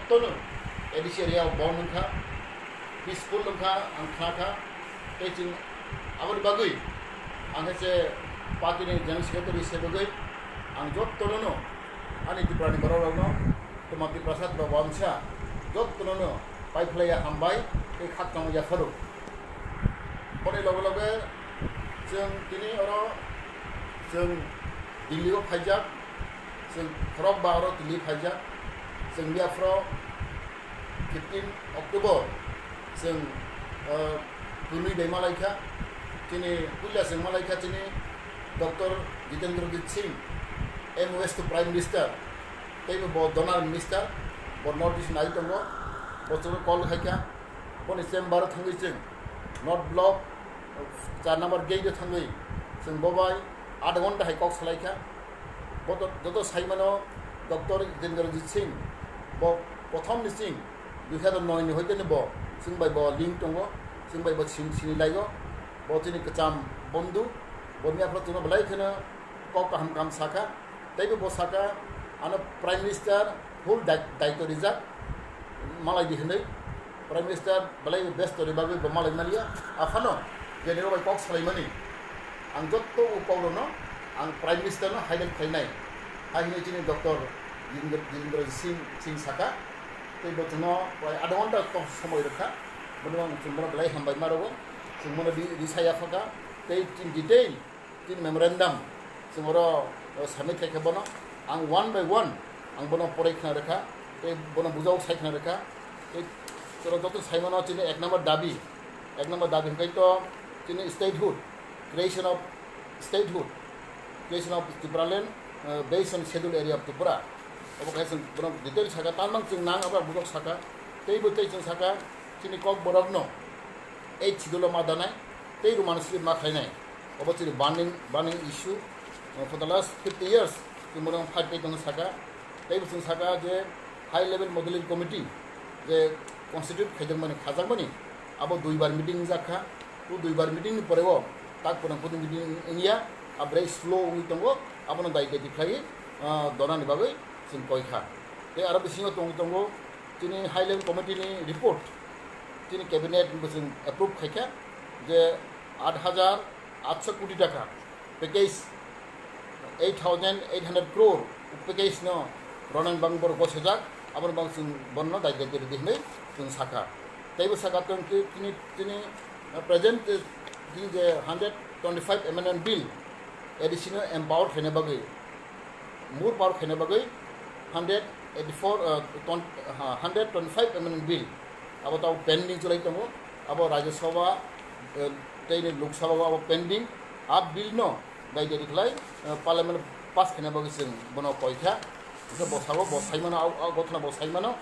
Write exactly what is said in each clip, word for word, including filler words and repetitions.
Tono A D C area o bond wngkha, peaceful wngkha, ang khna kha. Tei chwng aboni bagwi ang khe se party ni general secretary se bagwi ang jottono no ani Tripura ni borok rokno, Tuma Tiprasa Tiprasa wamsa jottono no pai phlaiya hambai tei khakchangma yapharo. Boni loge loge chwng tini oro chwng Delhi o phaijak, chwng khorok ba oro Delhi phaijak, chwng yapharo fifteen October chwng, ah, twnwi bai malaikha, chini puila chwng malaikha chini Doctor Jitendra Jit Singh, M O S to Prime Minister, teibo bo Donor Minister, bo North East nai tongo, bo chwngno call khaikha, boni chamber o thangwi chwng North Block char number gate o thangwi chwng bo bai aat ghonta hai kok salaikha. Bo to-, joto saimano Doctor Jitendra Jit Singh bo prothom ni ching dui hazar noi ni hoite ni bo chwng bai bo link tongo, chwng bai bo sin-, sini laigo, bo chini kwcham bondhu, bo miya phoro chwngno belai kheno kok kaham kaham sakha, teibo bo sakha ano Prime Minister full dai-, daityo rijak malai di hinwi. Prime Minister belai besto ni bagwi bo malai maliya. Aphano je nirok bai kok salaimani ang jotto o kok rokno ang Prime Minister no highlight khlainai. Hai hinwi chini Doctor Jitendra, Jitendra Singh, Singh saka. Tei bo chwngno prai adha ghonta kok somoi rwkha. Bono ang chwng bono belai hambai ma rwo. Chwng bono ri, risa yaphaka. Tei in detail chini memorandum chwng oro, o, submit khaikha bono. Ang one by one ang bono poroi khna rwkha, tei bono bujao sai khna rwkha. Tei chwng joto saimano chini ek number dabi, ek number dabi hwnkhe to chini statehood, creation of statehood, creation of Tipraland, uh, based on schedule area of Tripura. Obo khe chwng bono detail sakha, tamang chwng nang abo bujok sakha, teibo tei chwng sakha chini kok borokno eighth schedule o ma danai, tei Roman script ma khlainai. Obo chini burning, burning issue. Uh, for the last fifty years, chwng bono fight khai tongo saka. Tei bo chwng saka je high level modeling committee je constitute khaijakmani, khajakmani, abo duibar meeting jakha. O duibar meeting ni pore o tak pwnang pwtwng meeting wngya, abrei slow wngwi tongo, abono dai dai khlaiwi, uh, donani bagwi chwng koi kha. Tei aro bisingo tongwi tongo chini high level committee ni report, chini cabinet bo chwng approve khaikha je aat hajar atso koti taka package, eight thousand eight hundred crore package no ronang bang bor gosajak, aboni bang chwng bonno dai dai dai hinwi chwng sakha. Teibo sakha tong khe chini, chini, uh, present, uh, chini je hundred twenty-five amendment bill A D C no empower khaina bagwi, more power khaina bagwi hundred eighty-four, uh, twenty, uh, hundred twenty-five amendment bill abo tabo pending chwlai tongo, abo Rajya Sabha, uh, tei ni Lok Sabha o abo pending, a bill no dai dai khlai, uh, parliament pass khaina bagwi chwng bono koi kha. Hwnkhe bo sabo bo saimano, a, a gothana bo saimano,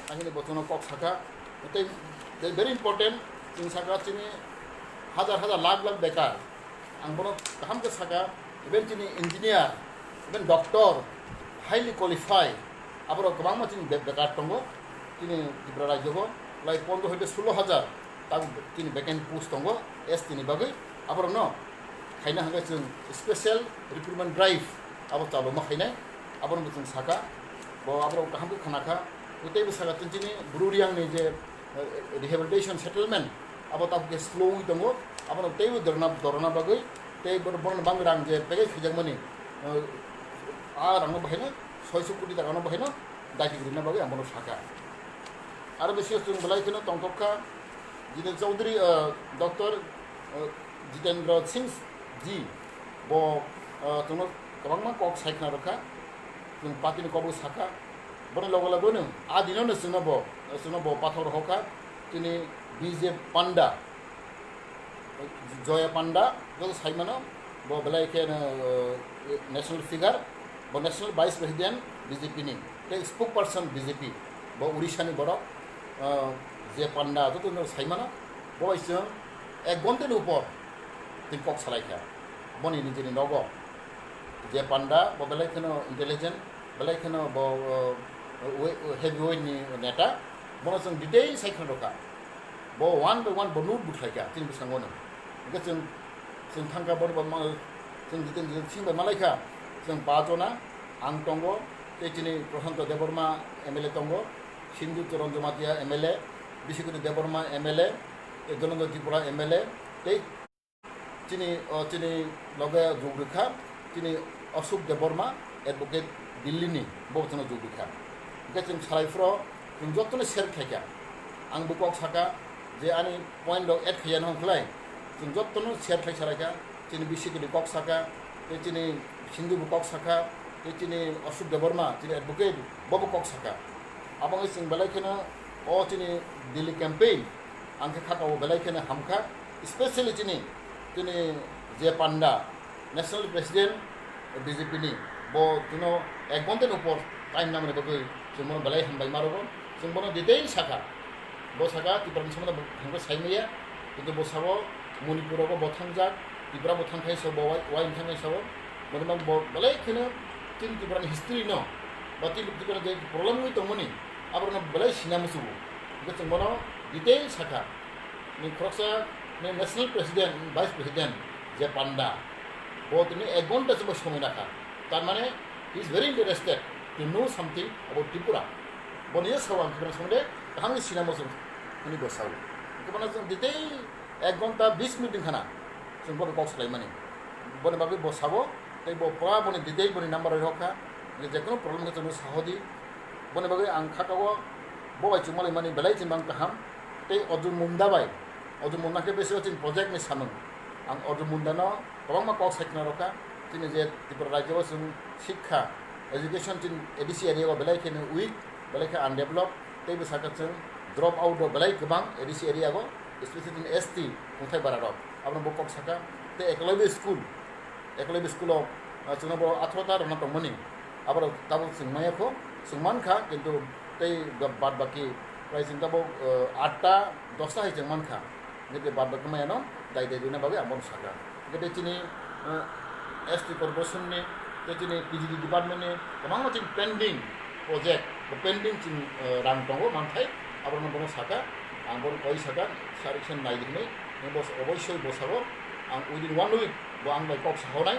ahini bo chwngno kok sakha. Tei very important, chwng sakha chini hajar hajar lakh lakh bekar. Ang bono kaham khe sakha, even chini engineer, even doctor, highly qualified, aborok kwbangma chini be-, bekar tongo. Chini Tripura rajyo o lai pondro hoite sulo hajar tak chini vacant post tongo S T ni bagwi. Aborokno khaina hwnkhe chwng special recruitment drive abo chaluma khainai, abono chwng sakha. Bo aborok kaham khe khna kha. Tei bo sakha chwng chini Bru Reang ni je, eh, rehabilitation settlement abo tabuk khe slow wngwi tongo, abono teibo dorna, dorna bagwi tei bor-, borokno bang rang je package khijakmani, eh, a rangno bahaino soiso koti takano bahaino daiti rina bagwi ang bono sakha. Aro bisingo chwng belai kheno tongthok kha Jiten Chaudhary, eh, Doctor, eh, Jitendra Singh ji bo, eh, chwngno kwbangma kok sai khna rwkha, chwng party ni kokbo sakha. Boni loge loge no a dino no chwngno bo, chwngno bo pathor rokha, chini B J Panda, Joya Panda, joto sai mano, bo belai khe no, uh, national figure, bo national vice president B J P ni, tei spokesperson B J P, bo Odisha ni borok, uh, J Panda, joto no sai mano, bo bai chwng ek ghonta ni upor twi kok salai kha, boni nijini nogo. J Panda, bo belai kheno intelligent, belai kheno bo, uh, we-, heavyweight ni neta, bono chwng detail sai khna rwkha. Bo one by one bo note bwkhlai kha, chini bwskango no. Hwnkhe chwng, chwng thang kha, bono bo ma-, chwng Jiten, Jiten Singh bai malai kha, chwng pa jona, ang tongo, tei chini Prashanto Debbarma M L A tongo, Sindhu Charan Jamatia M L A, Bishikoti Debbarma M L A, tei Dhananjay Tripura M L A, tei chini, o, chini loge jug rwkha, chini Ashok Debbarma, advocate Delhi ni, bo chwngno jug rwkha. Hwnkhe chwng salai phuru chwng jotono share khlaikha. Ang bo kok saka je ani point rok add khaiya nw hwnkhlai, chwng jotono share khlai salaikha. Chini B C K ni kok saka, tei chini Sindhu bo kok saka, tei chini Ashok Debbarma, chini advocate, bo bo kok saka. Abo wngwi chwng belai kheno o chini Delhi campaign, ang khe khaka o belai kheno hamkha, especially chini, chini J Panda, National President B J P ni, bo chwngno ek ghonta ni upor time namani bagwi chwng bono belai hambai ma rwgo. Chwng bono detail sakha. Bo saka Tripura ni somondo bo thangkhe sai maya, kintu bo sabo Manipur rogo bo thangjak, Tripura bo thangkhai so bo wai, wai thangkhai sabo. Boni bang bo belai kheno chini Tripura ni history no, ba chini Tripura je problem wngwi tongmani, aborokno belai sina musugo. Hwnkhe chwng bono detail sakha. Ni khoroksa ni National President, Vice President J Panda, bo tini ek ghonta se bo somoi rakha. Tar mane, he is very interested to know something about Tripura. Boni je sao ang Tripura somondo kaham khe sina muchung hwnwi bo sao. Hwnkhe bono chwng detail ek ghonta bis minute wngkha na chwng bono kok salaimani. Boni bagwi bo sabo, tei bo pura boni detail boni number rwi rokha. Hwnkhe je kunu problem khe chwngno sahodi. Boni bagwi ang khakao bo bai chwngmalaimani belai chwng bang kaham. Tei Arjun Munda bai, Arjun Munda khe besi o chini project ni samung. Ang Arjun Munda no kwbangma kok sai khna rokha. Chini je Tripura rajyo o chwng shikha, education chini A D C area o belai kheno weak, belai khe undeveloped, tei bwsakhe chwng drop out rok belai kwbang A D C area o, especially chini S T kungthai bara rok. Abono bo kok saka. Tei Eklavya school, Eklavya school o, ah, chwngno bo atharo ta rwna tongmani. Aborok tabuk chwng maya kho, chwng mankha, kintu tei ba-, bad baki prai chwng tabuk, ah, atta, dosta hai chwng mankha. Hingke bad baki maya no dai dai rwna bagwi ang bono sakha. Hingke tei chini, ah, S T corporation ni, tei chini P G D department ni kwbangma chini pending project, bo pending chini, ah, rang tongo manthai, aborokno bono sakha, ang bono koi sakha, sari khe nai di hinwi, bo oboisoi bo sabo, ang within one week bo ang bai kok sahonai,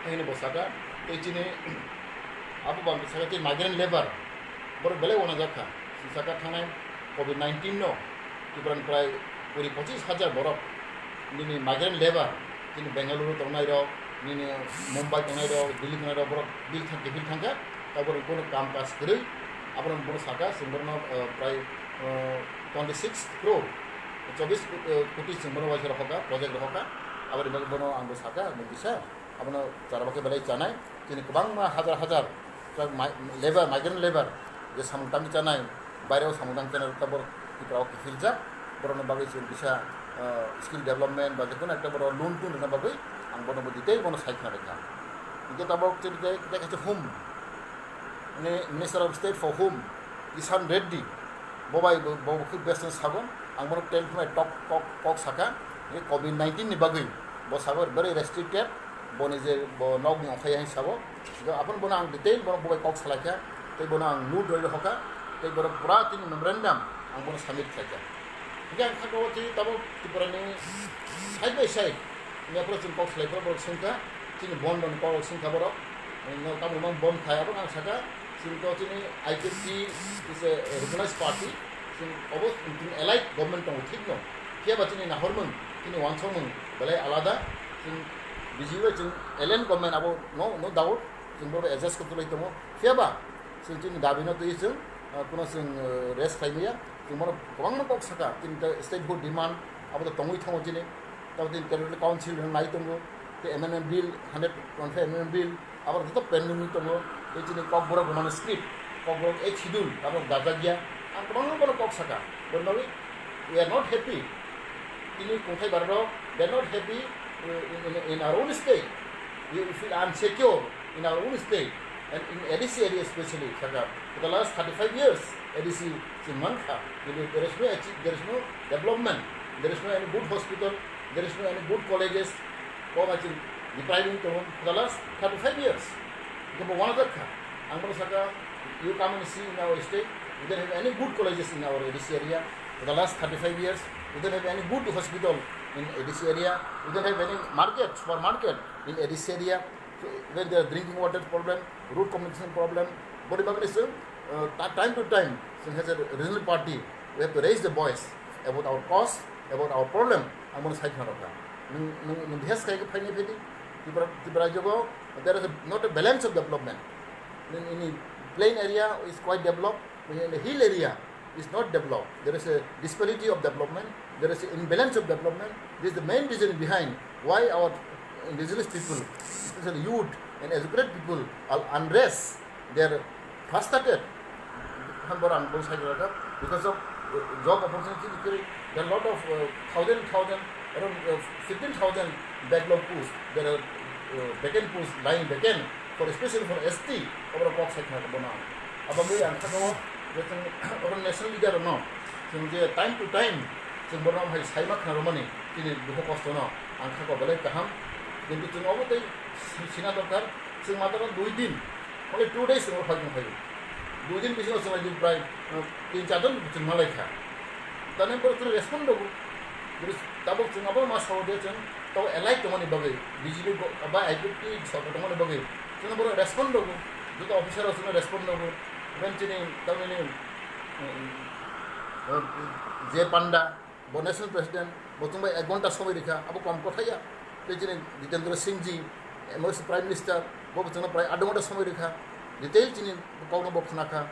hinwi bo sakha. Tei chini abo bangkhe sakha tei migrant labour, borok belai uanajak kha, saka thangnai covid nineteen no Tripura ni prai kuri pochis hajar borok nini migrant labour, chini Bengaluru tongnai rok, nini Mumbai tongnai rok, Delhi tongnai rok, borok bil thang, kifil thangkha, ta borok bono kam kaj kwrwi, abono bono saka, chwng borokno, eh, prai, eh, twenty six crore, chobis, eh, koti chwng bono waisa rohorkha, project rohorkha, aboni bagwi bono ang bo saka, nung kisa. Abono chara bakhe belai chanai, chini kwbangma hajar hajar truck mi-, labour, migrant labour, je samung tangwi chanai, baireo samung tangwi chanai rok tabok Tripura o kiphilljak, borokni bagwi chwng kisa, ah, skill development ba jekono ekta borok loan tun rwna bagwi ang bono bo detail bono sai khna rwkha. Hingke tabok chini tei, tei kaisa home, mane Minister of State for Home, Kishan Reddy, bo bai bo, bo khe best sagon, ang bono telephone bai tok, tok, kok sakha, hingke covid nineteen ni bagwi bo sago very restricted, boni je bo nokni ongkhai hai sabo, hingke aphano bono ang detail bono bo bai kok salaikha, tei bono ang note roi rohorkha, tei borok pura tini memorandum ang bono submit khlaikha. Hingke ang kha o tei tabok Tripura ni side by side, hingke aphano chwng kok salai phano borok swngkha, chini bondh rok ni kok rok swngkha borok, no tamo mang bondh khai abo ang sakha, chini to chini I K P is a recognized party, chini obo chini allied government tongo thik no, phiya ba chini nahormung, chini wansokmung belai alada, chini B J P bai chini allied government abo no, no doubt, chini borok adjust khe tolai tongo, phiya ba chini, chini dabi no twi chwng, ah, kuno chwng, ah, rest khlai maya, chwng bono kwbangma kok sakha, chini to statehood demand abo to tongwi thango chini. Tabuk tini Territorial Council rok nai tongo, tei amendment bill, hundred twenty-five amendment bill, abo joto pending wngwi tongo, tei chini Kokborok Roman script, Kokborok eighth schedule, abo dajak ya. Ang kwbangma bono kok sakha, boni bagwi we are not happy. Tini kungthai bararok, they are not happy, uh, in, in, in our own state. We, we feel unsecure in our own state and in A D C area especially, sakha. For the last thirty-five years, A D C chwng mankha, kintu there is no achi-, there is no development, there is no any good hospital, there is no any good colleges. Kok bai chwng depriving tongo for the last thirty-five years. Hingke bo uanajak kha. Ang bono sakha, you come and see in our state, we don't have any good colleges in our A D C area for the last thirty-five years. We don't have any good hospital in A D C area. We don't have any market, supermarket in A D C area. So, when there are drinking water problem, road communication problem, boni bagwi chwng, Uh, ta- time to time, chwng as a regional party, we have to raise the voice about our cause, about our problem. Ang bono sai khna rokha. Nwng nwng nwng bihas khai khe phaini phedi. Tipra Tipra jogo there is a, not a balance of development. In, in plain area is quite developed, but in the hill area is not developed. There is a disparity of development. There is an imbalance of development. This is the main reason behind why our indigenous people, especially youth and educated people, are unrest. They are frustrated. Hambar ang bung sai rokha because of uh, job opportunity create. There are lot of uh, thousand thousand, around uh, fifteen thousand backlog posts. There are uh, vacant posts lying vacant for, especially for S T. Abro kok sai khna bono. Abo mui ang thaka o je chwng oro national leader no chwng je time to time chwng bono hai sai ma khna romani chini dukho kosto no ang thaka belai kaham. Kintu chwng obo tei si- sina dorkar. Chwng matro dui din, only two days chwng phai tong phai. Dui din bisingo chwng lai prai uh, tin char jon chwng malai kha. Tani borok chwng respond rogo. Tabuk chwng abo ma sao de chwng to alike tongmani bagwi B J P go- ba I P F T sorkar tongmani bagwi chwng borok respond rogo. Joto officer rok chwng respond rogo. Even chini tamni uh, uh, J Panda, bo national president, bo chwng bai ek ghonta somoi rikha, abo kom kotha ya. Tei chini Jitendra Singh ji, M O S Prime Minister, bo chwngno prai adh ghonta somoi rikha. Detail chini kokno bo khna kha.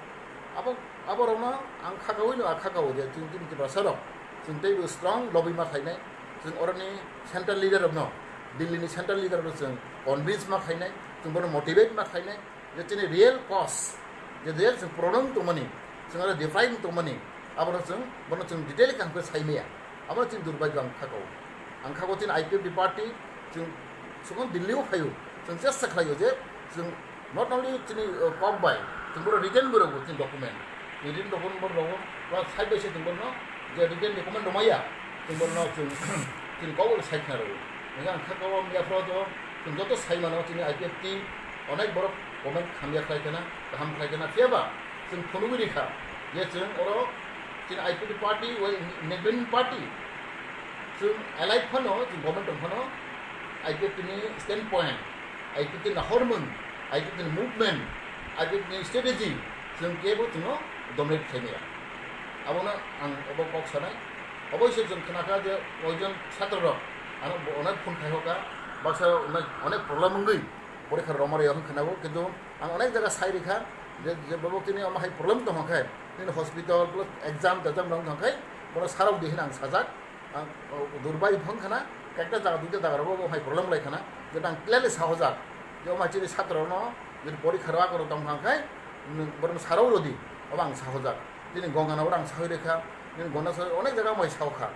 Abo abo rokno ang khakaui no, ang khakao je chwng chini Tiprasa rok chwng teibo strong lobby ma khainai. Chwng oroni central leader rokno, Delhi ni central leader rokno chwng convince ma khainai, chwng bono motivate ma khainai. Je chini real cause, je real chwng problem tongmani, chwng aro define tongmani, abono chwng, bono chwng detail kaham khe saimaya. Abono chini durbagyo ang khakao. Ang khakao chini I P F T party, chwng, chwng Delhi o phaio, chwng chesta khlaio je chwng not only chini uh, kok bai, chwng bono written bo rogo chini document. Written document bo rogo, plus side by side chwng bono je written document romaya, chwng bono chwng, chini kok bo sai khna rogo. Ang khakao miya phro to, chwng joto sai mano chini I P F T, onek borok comment hamya khlai khana, kaham khlai khana, phiya ba chwng phunugwi rikha je chwng oro chini I P F T party, wai independent party, chwng alike phano, chwng government tong phano, I P F T ni standpoint, I P F T ni nahormung, I P F T ni movement, I P F T ni strategy, chwng kebo chwngno dominate khlaimaya. Abono ang obo kok sanai. Oboise chwng khnakha je koijon chhatro rok ano bo onek phone khai hoka, baksa onek, onek problem wngwi porikha romari hwn khnago, kintu ang onek jaga sai rikha je, je bobo tini omo hai problem tong khe, nini hospital plus exam tejam rok tong khe bono sarok di hwnwi ang sajak. Ang, o, durbai phang khana, kaisa jaga, duita jaga rogo bo hai problem lai khana, je ang clearly sahojak je omo hai chini chhatro no je porikha rok tong kha khe, bono sarok rodi, obo ang sahojak. Tini Gongana oro ang sawi rikha, nini Gongana sawi onek jaga mai sao kha.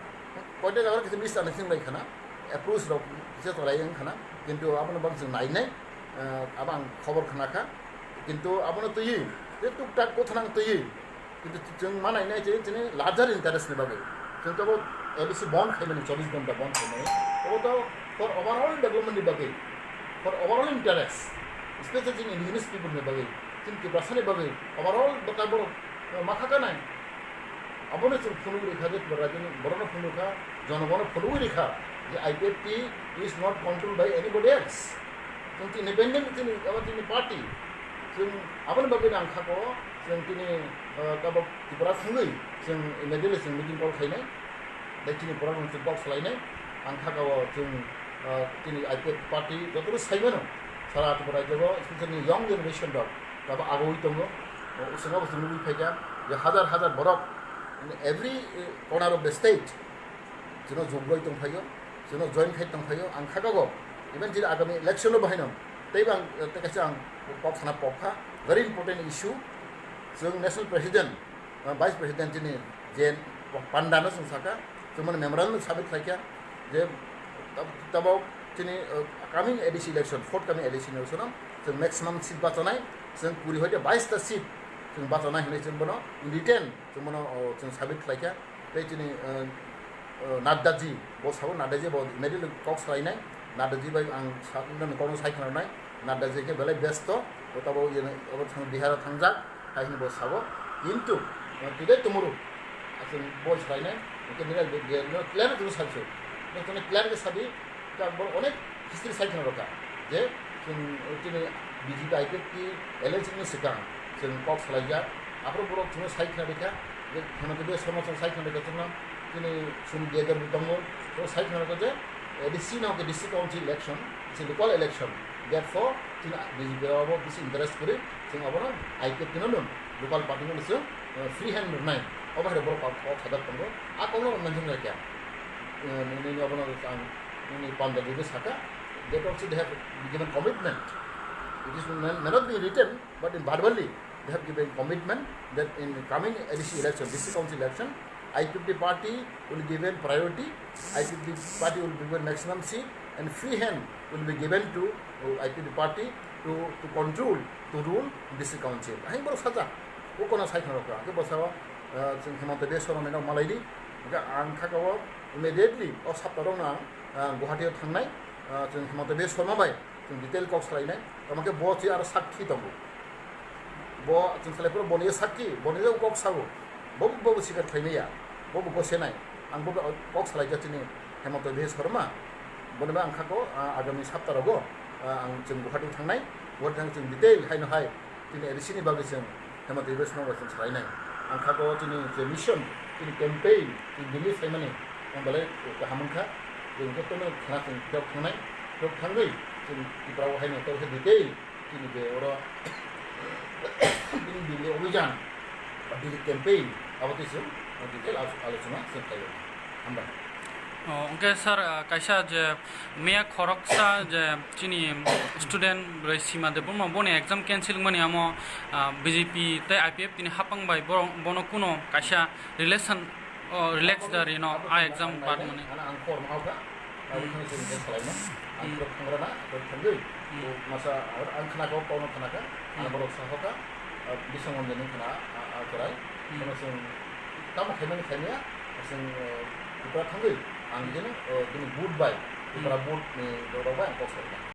Koita jaga kisa misunderstanding lai khana, approach rok kisa cholai wng khana, kintu abono bang chwng nai nai, eh, abo ang khobor khna kha. Kintu abono twi, je tuk tak kothanang twi, kintu chwng ma nai nai je chini larger interest ni bagwi. Chwng to A D C bon khaimani, chobbish ghonta bon khaimani. Obo to for overall development ni bagwi, for overall interest, especially chini indigenous people ni bagwi, chini Tiprasa ni bagwi, overall bwkha borok, eh, ma kha kanai. Abono chwng phunugwi rikha je Tipra rajyoni borokno phunukha, jonogono phunugwi rikha je I P F T is not controlled by anybody else. Chwng tini independent, tini, abo tini party. Chwng aboni bagwi ang khako, chwng tini, eh, tabok Tripura thangwi chwng immediately chwng meeting call khainai. Tei chini borok rok chwng kok salainai. Ang khakao chwng, eh, tini I P F T party jotono saimano, sara Tripura rajyo, especially young generation rok tabok agoi tongo. O, chwng abo chwng nugwi phaikha je hajar hajar borok in every, eh, corner of the state chwngno jugoi tongphaio, chwngno join khai tongphaio. Ang khakao even chini agami election o bahaino teibo ang, eh, tei kaisa ang kok sana pokha, very important issue. Chwng national president, uh, vice president chini je Panda no chwng saka, chwng mani memorandum submit khlaikha je tab-, tabok chini, uh, coming A D C election, forthcoming A D C election o chwng maximum seat bachanai, chwng kuri hoite bais ta seat chwng bachanai hinwi chwng bono in written chwng bono, uh, chwng submit khlaikha. Tei chini, uh, uh, Nadda ji, bo sabo Nadda ji bo immediately kok salainai, Nadda ji bai ang sa-, nang kokno sai khna rwnai, Nadda ji khe belai besto, bo tabok yen, abo thang Bihar o thangjak, hai hwnwi bo sabo. Kintu, uh, today tomorrow, aswk bo salainai, hwnkhe nini ge-, ge-, no clear khe sabi, no clear khe sabi, ta bo onek history sai khna rwkha, je chwng, uh, chini B J P I P F T alliance ni swkang chwng kok salaijak, Aphuru borok chwngno sai khna rikha, je Hemanta Biswa Sarma chwng sai khna rikha chwngno, chini Sumit Diyagor bo tongo, borok sai khna rikha je, eh, A D C no ke district council election, it's a local election. Therefore, chini B J P rok abo bisi interest kwrwi, chwng abono I P F T no local party no chwng, eh, free hand rwnai. Obo hai borok kok, kok sajak tongo. A kokno mention khaikha. Eh, nini abono ang, nini panda dui saka, that also they have given commitment. It is may, may not be written, but in verbally, they have given commitment that in coming A D C election, district council election, I P F T party will given priority, I P F T party will be given maximum seat, and free hand will be given to, uh, I P F T party to, to control, to rule district council. Ahing borok sajak, o kono sai khna rokha, hwnkhe bwsao, uh, chwng Hemanta Biswa Sarma no malai di, hwnkhe ang kha o immediately o sapta rok no ang, uh, Guwahati o thangnai, uh, chwng Hemanta Biswa Sarma bai. Chwng detail kok salainai, tamo khe bo se aro sakhi tongo. Bo chwng salai phuru boni je sakhi, boni je kok sao. Bo, bo, bo sikar khlaimaya, bo, bo gosenai. Ang bo kok salaijak chini Hemanta Biswa Sarma. Boni bai ang kha ko, ah, agami sapta rogo, ah, ang chwng Guwahati thangnai, Guwahati thang chwng detail haino hai chini A D C ni bagwi chwng Hemanta Biswa Sarma bai chwng salainai. Ang kha ko chini je mission, chini campaign, chini Delhi phaimani, ang belai kaham wngkha. Chwng jotono khna chwng phiyok thangnai, phiyok thangwi chwng Tripura o haino tei khe detail chini je oro bini Delhi obijan, Delhi campaign, abo twi chwng detail alo-, alochona chwng khlaiwi. Hambai. O, hwnkhe sir, ah, kaisa je miya khoroksa je chini student bwrwi Sima Debbarma boni exam cancel wngmani amo, ah, B J P tei I P F T ni hapang bai borok bono kuno kaisa relation, o, relax da rino a exam bad mani. Ana ang khor ma hokha, hmm, ang khani sini ke salai ma, ang hmm, khor khangra na, khor khanggui, hmm, to masa ang khana ko kono khana ka, ang hmm, borok sa hokha, ah, bisong on deni khana, ah, ah, korai, hmm, kono sing tamo khaimani khaimya, sing, eh, Tripura thanggui, ang hmm, jeno, eh, bini boot bai, Tripura hmm, boot ni rok bai ang kok salai ma.